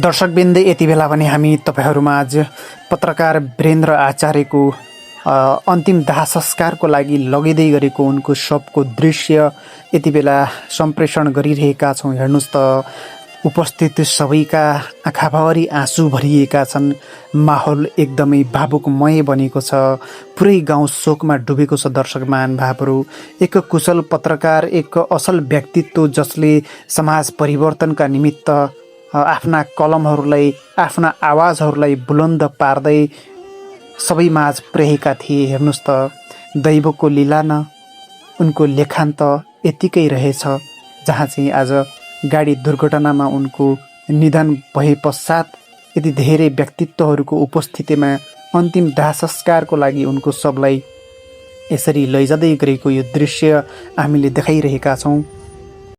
दर्शकवृन्द, यति बेला पनि हामी तपाईहरुमाझ पत्रकार वीरेन्द्र आचार्यको अन्तिम दाह संस्कारको लागि लगिँदै गरेको उनको शवको दृश्य यति बेला सम्प्रेषण गरिरहेका छौं। हेर्नुस् त, उपस्थित सबैका आँखाभरि आँसु भरिएका छन्। माहौल एकदमै भावुकमय बनेको छ। पुरै गाउँ शोकमा डुबेको छ। दर्शक महानुभावहरू, एक कुशल पत्रकार, एक असल व्यक्तित्व जसले समाज परिवर्तनका निमित्त आफ्ना कलमहरूलाई, आफ्ना आवाजहरूलाई बुलन्द पार्दै सबैमाझ पुर्याएका थिए। हेर्नुस् त, दैवको लीला न उनको लेखान त यतिकै रहेछ, जहाँ चाहिँ आज गाडी दुर्घटनामा उनको निधन भए पश्चात यति धेरै व्यक्तित्वहरूको उपस्थितिमा अन्तिम दाह संस्कारको लागि उनको शवलाई यसरी लैजाँदै गरेको यो दृश्य हामीले देखाइरहेका छौं।